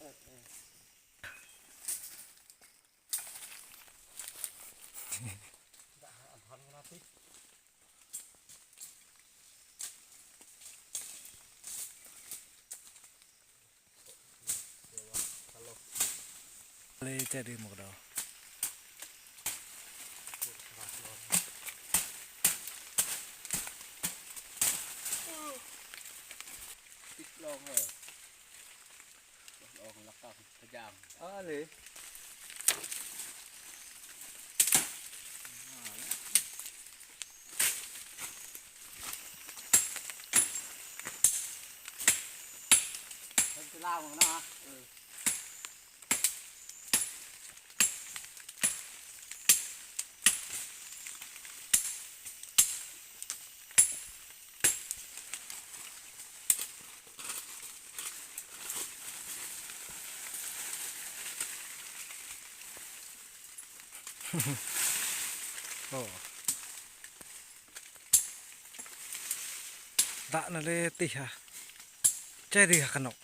ເລີຍຈະດື່ມໝົດດອກ ຕິດລອງເອີ ລອງຫຼັກການພະຍາມ ເອີ ເລີຍ ເພິ່ນຊິລາວເນາະ ເອີ. ໂອ້ ດະນະເລຕິຫະ ແຈດີຫະກະເນາະ.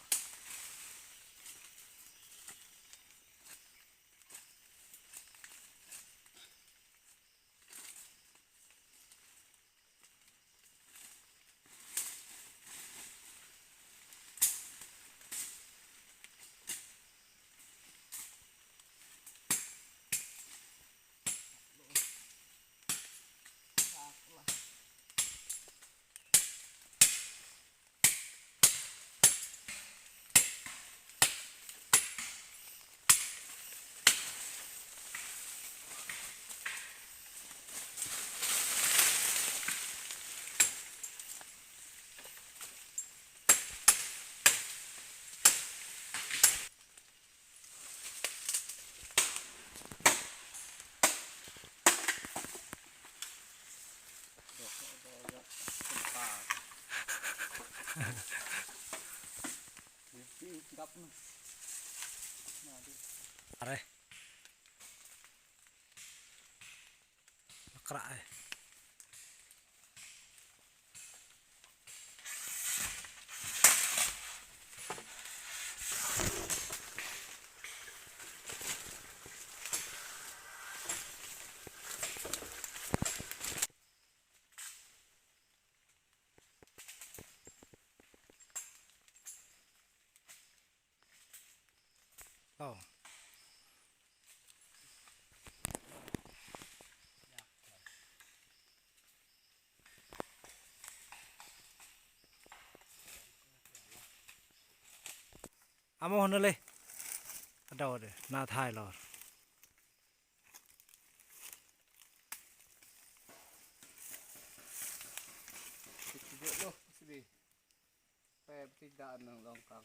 ອະໄລ ກະໄດ້. ອາ ມາຫົນເລີຍ ອາ ດອກເດີ ໜ້າຖ່າຍຫຼໍ່. ແປ ຕິດດານໜຶ່ງລອງກາງ.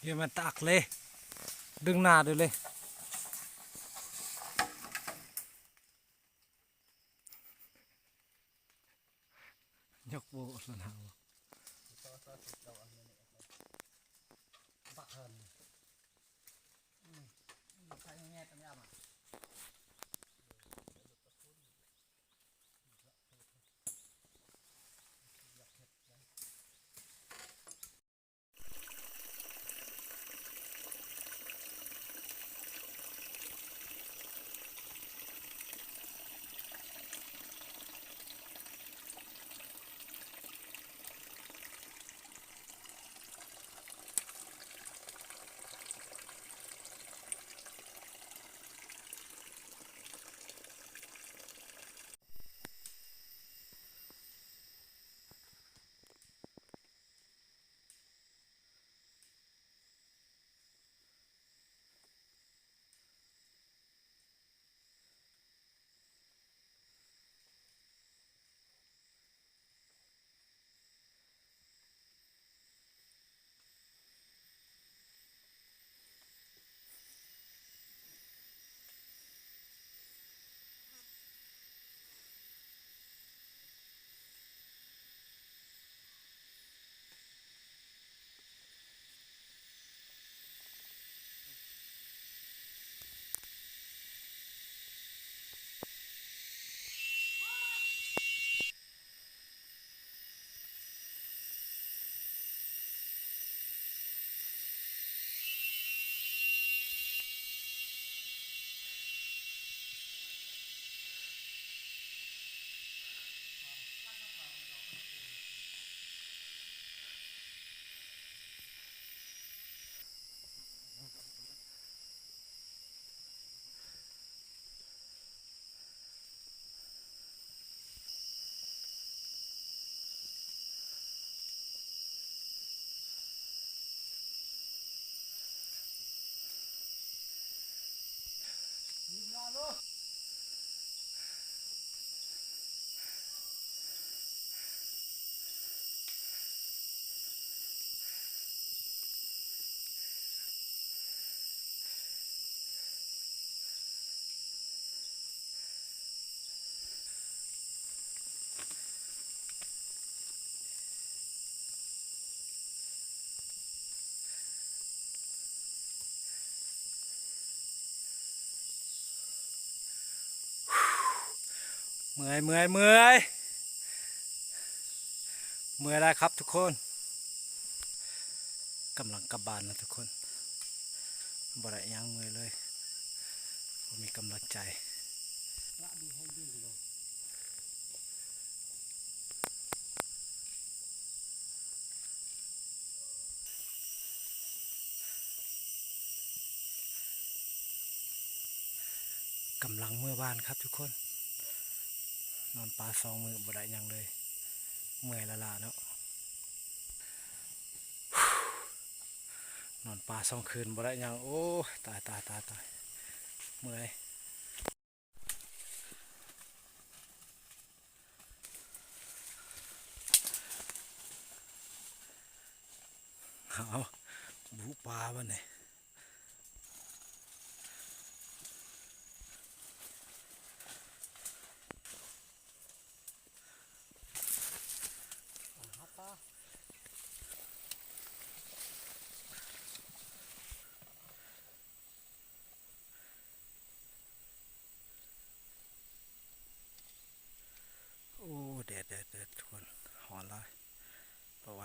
ເອີ ມັນຕາກເລີຍ ດຶງໜ້າດູເລີຍ ຍົກໂບລະນາວ ບັກເຮີນ. ເມື່ອຍ ເມື່ອຍ ເມື່ອຍ ເມື່ອຍຫຼາຍຄັບທຸກຄົນ. ກຳລັງກັບບ້ານນະທຸກຄົນ. ບໍ່ໄດ້ຫຍັງ ເມື່ອຍເລີຍ. ບໍ່ມີກຳລັງໃຈ. ກຳລັງເມືອບ້ານຄັບທຸກຄົນ. ນອນປ່າສອງມື້ບໍ່ໄດ້ຫຍັງເລີຍ. ເມື່ອຍລ້າໆເນາະ. ນອນປ່າສອງຄືນບໍ່ໄດ້ຫຍັງ. ໂອ້ຍ ຕາຍ ຕາຍ ຕາຍ ຕາຍ. ເມື່ອຍ. ເອົາ ບຸປ່າບັດນີ້. ໂອ້ ແດດ ແດດ ແດດ ທຸກຄົນ ຮ້ອນຫຼາຍ ບໍ່ໄຫວ.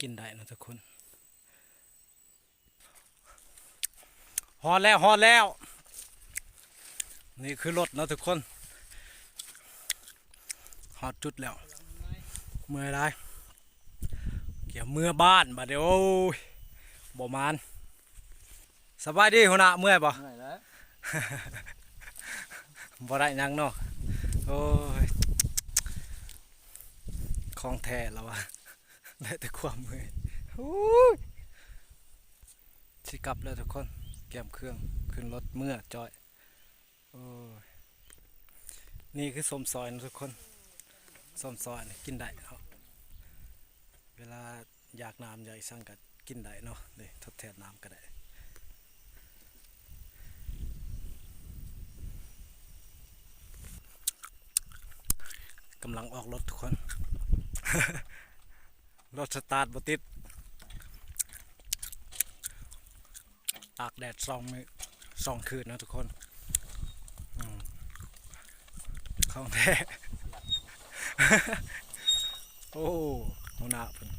ກິນໄດ້ເນາະທຸກຄົນ. ຮອດແລ້ວ ຮອດແລ້ວ. ນີ້ຄືລົດເນາະທຸກຄົນ. ຮອດຈຸດແລ້ວ. ເມື່ອຍຫຼາຍ. ກຽມເມືອບ້ານບາດນີ້. ໂອ້ຍ ບໍ່ໝານ. ສະບາຍດີຫົວໜ້າ. ເມື່ອຍບໍ່? ເມື່ອຍແລ້ວ. ບໍ່ໄດ້ຫຍັງເນາະ. ໂອ້ຍ ຂອງແທ້ລະວ່າ ໄດ້ແຕ່ຄວາມເມື່ອຍ. ໂອ້ຍ ຊິກັບແລ້ວທຸກຄົນ. ກຽມເຄື່ອງຂຶ້ນລົດເມືອຈ້ອຍ. ໂອ້ຍ ນີ້ຄືສົ້ມຊອຍເນາະທຸກຄົນ. ສົ້ມຊອຍນີ້ກິນໄດ້ເນາະ ເວລາຢາກນ້ຳຢາກອີ່ສັງກະກິນໄດ້ເນາະ. ນີ້ທົດແທນນ້ຳກະໄດ້. ກຳລັງອອກລົດທຸກຄົນ. ລົດສະຕາດບໍ່ຕິດ. ຕາກແດດສອງມື້ສອງຄືນນະທຸກຄົນ. ອືມ ຂອງແທ້. ໂອ້ ຫົວໜ້າເພິ່ນ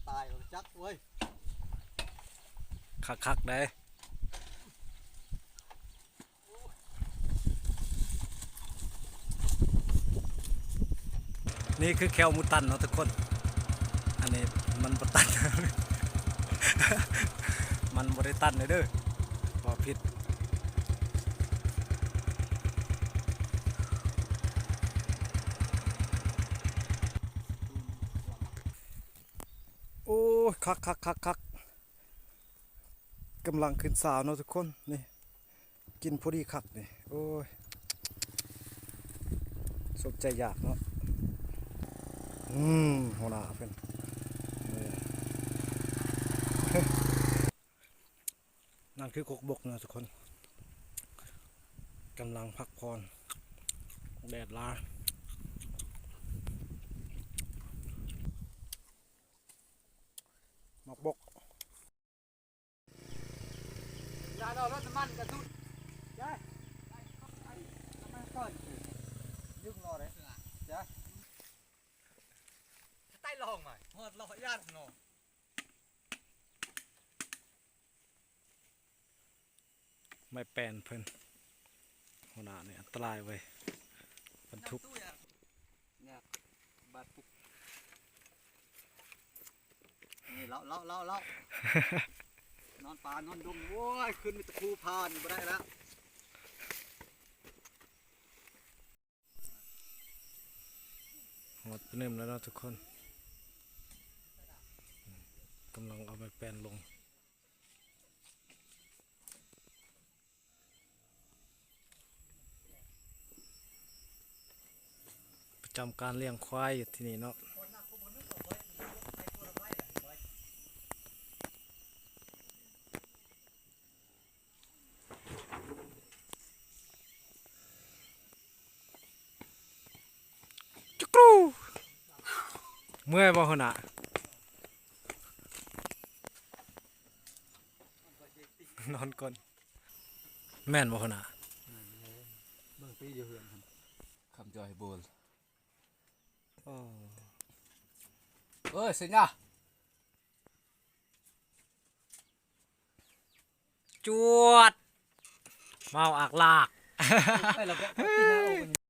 ຕາຍແລ້ວຈັກເວີຍ. ຄັກໆເດ້. ນີ້ຄືແຄວໝູຕັນເນາະທຸກຄົນ. ອັນນີ້ມັນບໍ່ຕັນ ມັນບໍ່ໄດ້ຕັນເດີ ເວົ້າຜິດ. ໂອ້ຍ ຄັກໆໆໆ. ກຳລັງຂຶ້ນສາວເນາະທຸກຄົນ. ນີ້ ກິນພໍດີຄັກນີ້ ໂອ້ຍ ສົມໃຈຢາກເນາະ. ອືມ ຫົວໜ້າເພິ່ນ ນັ້ນຄືກົກບົກເນາະທຸກຄົນ ກຳລັງພັກຜ່ອນ ແດດຫຼາຍ. ໝາກບົກ. ຢ່າເນາະ ລົດນ້ຳມັນກະສຸດ. ໄມ້ແປ້ນເພິ່ນ ຫົວໜ້ານີ້ອັນຕະລາຍເວີຍ ບັນທຸກ. ນີ້ເລາະ ເລາະ ເລາະ ເລາະ ນອນປ່ານອນດົງ. ໂອ້ຍ ຂຶ້ນມີແຕ່ພູຜານີ້ບໍ່ໄດ້ລະ. ຮອດປາໜຶ່ມແລ້ວເນາະທຸກຄົນ ກຳລັງເອົາໄມ້ແປ້ນລົງ ປະຈຳການລ້ຽງຄວາຍຢູ່ທີ່ນີ້ເນາະ. ຈຸກຣູ ເມື່ອຍບໍ່ຫົວໜ້າ? ນອນກ່ອນ ແມ່ນບໍ່ຫົວໜ້າ? ແມ່ນແລ້ວ ເບິ່ງຕີຢູ່ເຮືອນຫັ້ນ ຄຳຈອຍໂບນ ໂອ້ ເອີຍ ເຊຍ ຈວດ ເມົາອາກລາກ ໄປແລ້ວບໍ່?